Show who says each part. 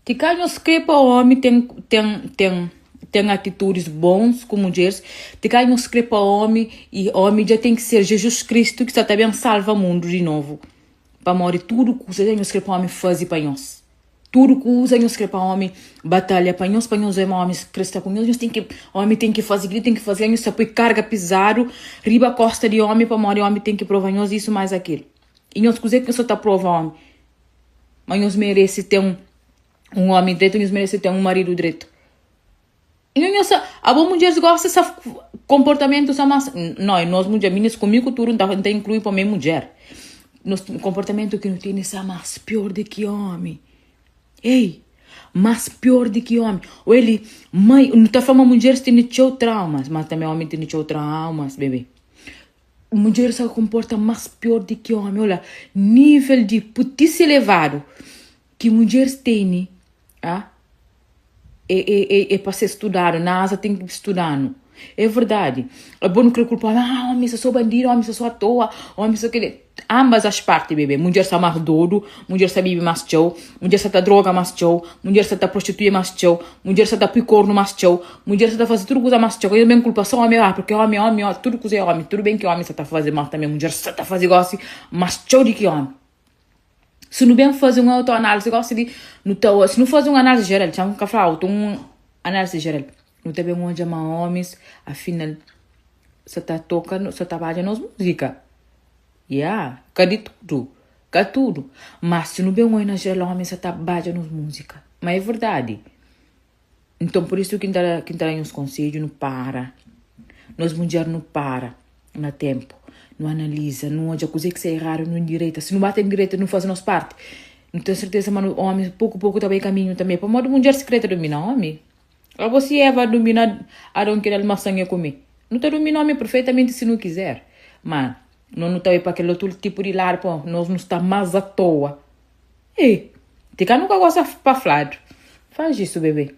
Speaker 1: Ti ka nhos kre pa omi ten ten ten ten atitudis bons ku mudjeris, ti ka nhos kre pa omi i omi dja ten ki ser Jesus Kristu ki sta ta ben salva mundu di novu. Pamodi tudu kuza dja nhos kre pa omi fazi pa nhos. Tudu kuza nhos kre pa omi batalha pa nhos, pa nhos odja ma omi kre sta ku nhos, nhos ten ki omi ten ki fazi kili, ten ki fazi kila, nhos ta poi karga pizadu riba kosta di omi pamodi omi ten ki prova nhos isu mais akil. I nhos kuze ki nhos sa ta prova omi? Ma nhos merese ten un omi dretu, nhos merese ten un maridu dretu. Nho nhos sa, abo mudjeris gosta sa komportamentu sa mas, no, e nos mudjer, minis ku mi ku tudu, nta nta inklui pa mi mudjer. Nos komportamentu ki no tene sa mas pior di ki omi. Ei, mas pior di ki omi. O eli, mai, no ta fla ma mudjeris tene txeu traumas, mas tambe omi tene txeu traumas, bebe. Mudjeris sa komporta mas pior di ki omi. Ola, nivel di putisi elevadu ki mudjeris tene, ah, é, é, é, é pa ser studadu. NASA ten ki studanu. É verdadi. Abo nu kre kulpa omi, ah, omi sa so bandidu, omi sa so atoa, omi sa kele. Ambas as parti, bebe. Mudjer sta más dodu, mudjer sta bibi más txeu, mudjer sta ta droga más txeu, mudjer sta ta prostitui más txeu, mudjer sta ta pui kornu más txeu, mudjer sta ta faze tudu kuza más txeu. Ka nhos ben kulpa só omi, ah, porque omi, omi, omi, tudu kuza é omi. Tudu ben ki omi sta ta faze, mas tanbe mudjer sta ta faze gosi más txeu di ki omi. Si nu ben faze un autoanálise gosi di, nu ta, si nu faze un análise jeral, txan ka fla auto, un análise jeral, nu ta ben odja ma omis, afinal, sa ta toka, sa ta badja nos múzika. Ya, ka di tudu, ka tudu. Mas si nu ben oi na jeral omi sa ta badja nos múzika. Ma é verdadi. Nton pur isu ki N ta ki N ta da nhos konsedju, nu para. Nos mudjer nu para na ténpu. Nu analiza, nu odja kuzê ki sta eradu, nu endireita. Si nu ba ta endireita, nu faze nos parti, nu ten serteza ma nu omi poku poku ta bai kaminhu tanbê. Pamodi mudjer si kre ta dumina omi. Abo si Eva dumina Adon ki da-l masan e kume. Nu ta dumina omi perfeitamenti si nu kizer. Ma no nu ta bai pa kel otu tipu di ladu po nos nu sta mas atoa. Ei, ti ka nu ka gosta pa fladu. Faz isu bebe.